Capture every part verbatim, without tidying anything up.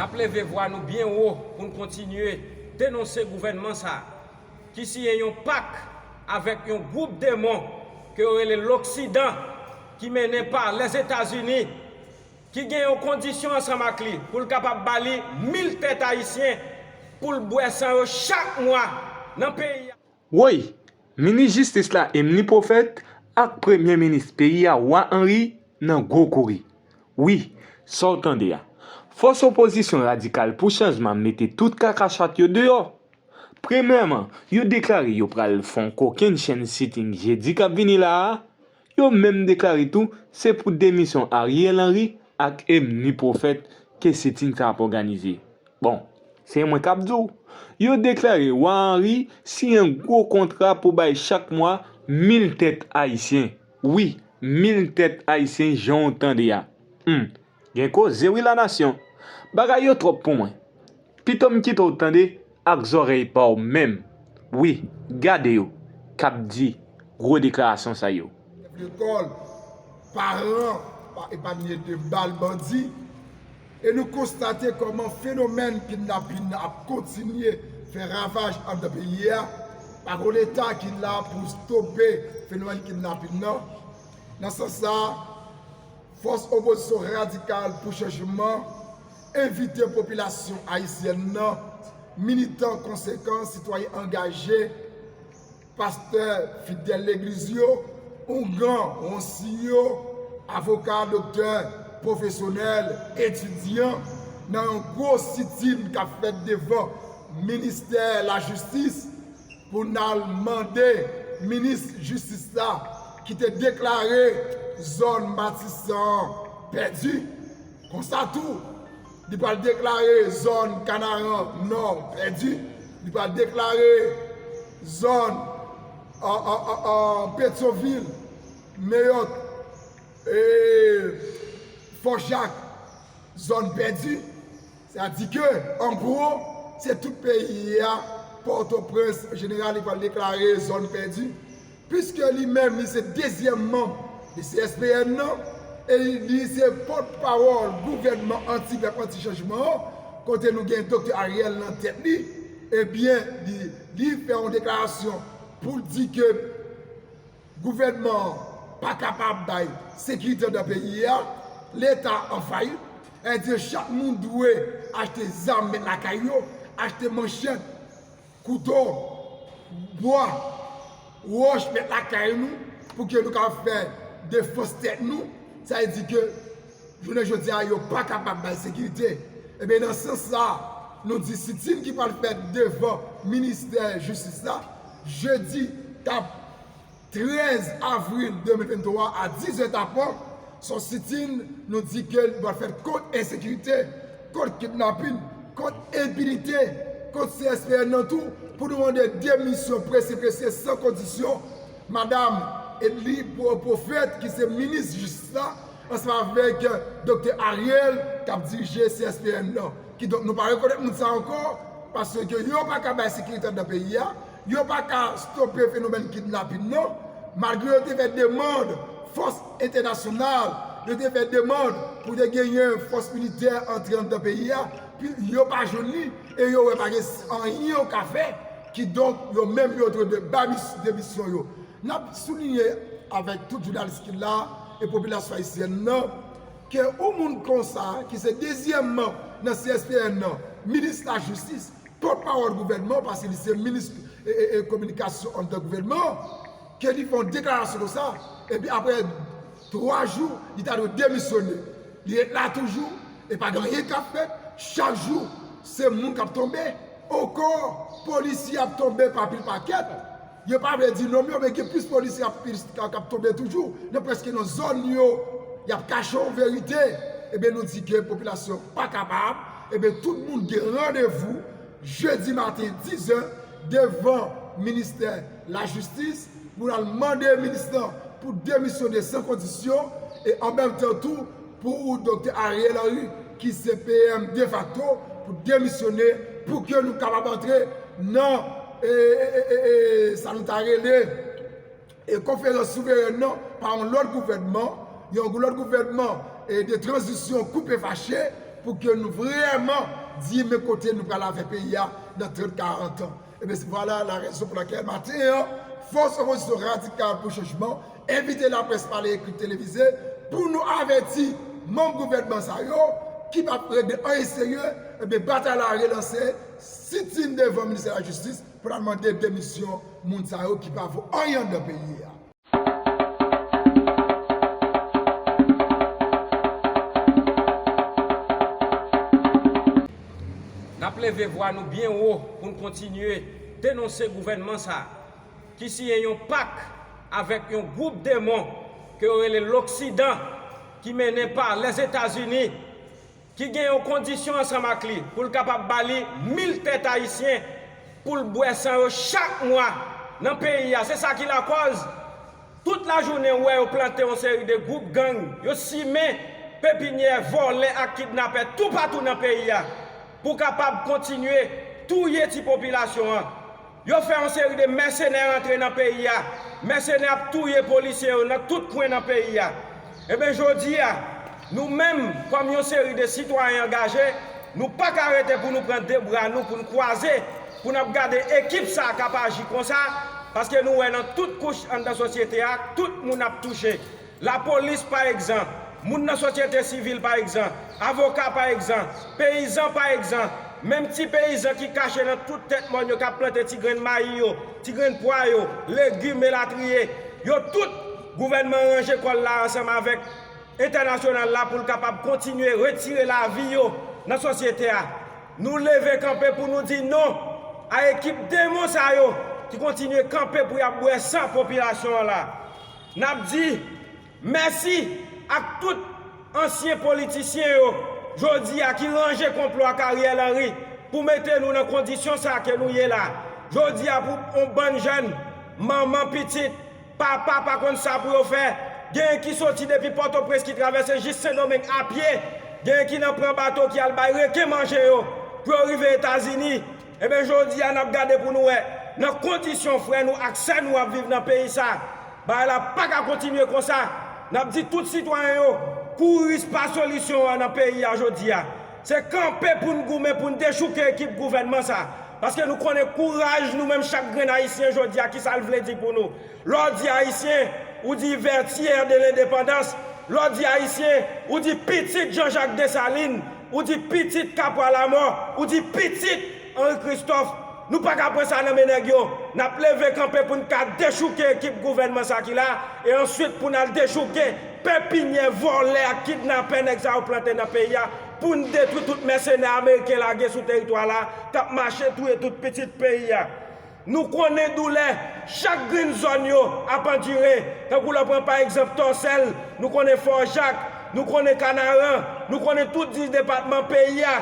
N ap leve vwa nou byen wo pou n kontinye denonse gouvènman sa a, ki siyen yon pak avèk yon gwoup demon ke yo rele Loksidan, ki mennen pa Lèzetazini, ki gen yon kondisyon ansanm ak li pou l kapab ba li mil tèt ayisyen pou l bwè san yo chak mwa nan peyi a. Woy! Minis jistis la Emmeline Prophète ak premye minis peyi a Wa Henry nan gwo kouri. Wi, sa w tande a. Fòs opozisyon radikal pou chanjman mete tout kaka chat yo deyò. Premyèman, yo deklare yo pral fè yon kokenn chenn sitting jedi k ap vini la a. Yo menm deklare tou se pou demisyon Ariel Henry ak Emmeline Prophète ke sitting sa ap òganize. Bon, se mwen k ap di w. Yo deklare Wa Henry siyen gwo kontra pou bay chak mwa mil tèt ayisyen. Wi, mil tèt ayisyen jan w tande a. Hmm, gen koze wi lanasyon. Bagay yo twòp pou mwen. Pito m kite w tande ak zòrèy pa w menm. Wi, gade yo k ap di gwo deklarasyon sa yo. Lekòl, paran pa epaye de bal bandi. E nou konstate kòman fenomèn kidnapin nan ap kontinye fè ravaj anndan peyi a. Pa gen Leta ki la pou stope fenomèn kidnapin nan. Nan sans sa, fòs opozisyon radikal pou chanjman envite popilasyon ayisyèn nan, militan konsekan, sitwayen angaje, pastè fidèl legliz yo, oungan, wonsi yo, avoka, doktè, pwofesyonèl, etidyan, nan yon gwo sitin k ap fèt devan ministè lajistis pou n al mande minis jistis la ki te deklare zòn Matisan an pèdi. Konsa tou, li pral deklare zòn Kanaran Nò pèdi. Li pral deklare zòn, an, an, an, an, Petyonvil, Meyòt, e, Fò Jak, zòn pèdi. Sa di ke, an gwo, se tout peyi a, Pòtoprens, an jeneral, li pral deklare zòn pèdi. Piske li menm, li se dezyèm manm de C S P N nan, e li, li se pòtpawòl gouvènman anti-pèp, anti-chanjman an, kote nou gen Doktè Ariel nan tèt li, ebyen, li, li fè yon deklarasyon pou l di ke gouvènman an pa kapab bay sekirite anndan peyi a, Leta an fayit, sa vle di chak moun dwe achte zam, met lakay yo, achte manchèt, kouto, bwa, wòch, met lakay nou, pou ke nou ka fè defans tèt nou. Sa vle di ke jounen jodi a, yo pa kapab bay sekirite. Ebyen, nan sans sa, nou di sitin ki pral fèt devan ministè jistis la, jedi k ap trèz avril de mil venntwa a diz è tapan, se yon sitin nou di ke li pral fèt kont ensekirite, kont kidnapin, kont enpinite, kont C S P N nan tou, pou nou mande demisyon prese, prese, san kondisyon, Madam Emmeline Prophète, ki se minis jistis la, ansanm avèk Doktè Ariel, k ap dirije C S P N nan. Kidonk, nou pa rekonèt moun sa ankò, paske yo pa ka bay sekirite anndan peyi a, yo pa ka stope fenomèn kidnapin nan, malgre yo te fè demann fòs entènasyonal, yo te fè demann pou te genyen fòs militè antre anndan peyi a, pi yo pa jwenn li, e yo wè pa gen anyen yo ka fè, kidonk, yo menm yo dwe de-, bay mis-, demisyon yo. N ap souliye avèk tout jounalis ki la e popilasyon ayisyèn nan, ke yon moun konsa, ki se dezyèm manm nan C S P N nan, minis lajistis, pòtpawòl gouvènman, paske li se minis e, e, e kominikasyon anndan gouvènman, ke li fè yon deklarasyon konsa, epi apre twa jou, li ta dwe demisyone. Li ret la toujou, e pa gen anyen k ap fèt, chak jou, se moun k ap tonbe. Ankò, polisye ap tonbe pa pil pakèt. Yo pa vle di non yo, men gen plis polisye k ap, k ap tonbe toujou. Nan prèske nan zòn yo, y ap kache yon verite. Ebyen, nou di ke popilasyon pa kapab. Ebyen, tout moun gen randevou jedi maten diz è devan ministè lajistis pou n al mande minis lan pou demisyone san kondisyon e an menm tan tou pou Doktè Ariel Henry, ki se P M defakto, pou demisyone, pou ke nou kapab antre nan, e, e, e, e, e, sa nou ta rele, e, konferans souverèn nan pa yon lòt gouvènman, yon lòt gouvènman, e, de tranzisyon koupe fache, pou ke nou vrèman di men kote nou pral avè peyi a nan trant, karant an. Ebyen, se, vwala la rezon pou lakèl maten an, Fòs Opozisyon Radikal pou Chanjman envite laprès pale ekri televize pou nou avèti manm gouvènman sa yo ki p ap regle anyen serye, ebyen, batay la relanse, sitin devan ministè lajistis pou n al mande demisyon moun sa yo ki pa vo anyen anndan peyi a. N ap leve vwa nou byen wo pou n kontinye denonse gouvènman sa a, ki siyen yon pak avèk yon gwoup demon ke yo rele Loksidan, ki mennen pa Lèzetazini, ki gen yon kondisyon ansanm ak li pou l kapab ba li mil tèt ayisyen pou l bwè san yo chak mwa nan peyi a. Se sa ki lakòz tout lajounen ou wè yo plante yon seri de gwoup gang, yo simen pepinyè vòlè ak kidnapè toupatou nan peyi a pou kapab kontinye touye ti popilasyon an. Yo fè yon seri de mèsenè rantre nan peyi a. Mèsenè ap touye polisye yo nan tout kwen nan peyi a. Ebyen, jodi a, nou menm, kòm yon seri de sitwayen angaje, nou pa ka rete pou nou pran de bra nou, pou n kwaze, pou n ap gade ekip sa a k ap aji konsa, paske nou wè nan tout kouch anndan sosyete a, tout moun ap touche. Lapolis, pa egzanp, moun nan sosyete sivil, pa egzanp, avoka, pa egzanp, peyizan, pa egzanp, menm ti peyizan ki kache nan tout tèt mòn yo, k ap plante ti grenn mayi yo, ti grenn pwa yo, legim, elatriye, yo tout, gouvènman ranje kò l la ansanm avèk entènasyonal la pou l kapab kontinye retire lavi yo nan sosyete a. Nou leve kanpe pou nou di non a ekip demon sa yo ki kontinye kanpe pou y ap bwè san popilasyon an la. N ap di mèsi ak tout ansyen politisyen yo, jodi a ki ranje konplo ak Ariel Henry pou mete nou nan kondisyon sa ke nou ye la. Jodi a pou yon bann jèn, manman, pitit, papa pa konn sa pou yo fè. Genyen ki soti depi Pòtoprens ki travèse jis Sendomeng a pye. Genyen ki nan pran bato ki al bay reken manje yo pou yo rive Etazini. Ebyen, jodi a, n ap gade pou nou wè nan kondisyon frè nou ak sè nou ap viv nan peyi sa. Bagay la pa ka kontinye konsa. N ap di tout sitwayen yo, kouris pa solisyon an nan peyi a jodi a. Se kanpe pou n goumen, pou n dechouke ekip gouvènman sa. Paske nou konnen kouraj nou menm chak grenn Ayisyen jodi a, ki sa l vle di pou nou. Lè w di Ayisyen, ou di Vertières de l'Indépendance. Lè w di Ayisyen, ou di pitit Jean-Jacques Dessalines, ou di pitit Capois Lamort, ou di pitit Henri Christophe. Nou pa ka pran sa nan men nèg yo. N ap leve kanpe pou n ka dechouke ekip gouvènman sa ki la, e answit pou n al dechouke pepinyè vòlè ak kidnapè nèg sa yo plante nan peyi a, pou n detwi tout mèsenè ameriken lage sou teritwa la, k ap mache touye tout pitit peyi a. Nou konnen doulè chak grenn zòn yo ap andire, tankou lè w pran pa egzanp Tòsèl, nou konnen Fò Jak, nou konnen Kanaran, nou konnen tout dis depatman peyi a,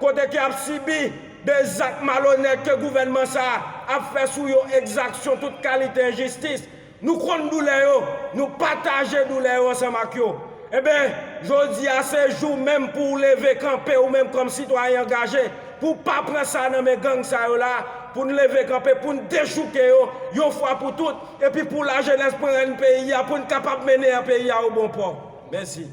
kote ke ap sibi de zak malonèt ke gouvènman sa a ap fè sou yo, egzaksyon, tout kalite enjistis. Nou konn doulè yo, nou pataje doulè yo ansanm ak yo. Enben, jodi a se jou menm pou w leve kanpe, ou menm kòm sitwayen angaje, pou w pa pran sa nan men gang sa yo la, pou n leve kanpe, pou n dechouke yo yon fwa pou tout, epi pou lajenès pran rèn peyi a, pou n kapab mennen peyi a o bon pò. Mèsi.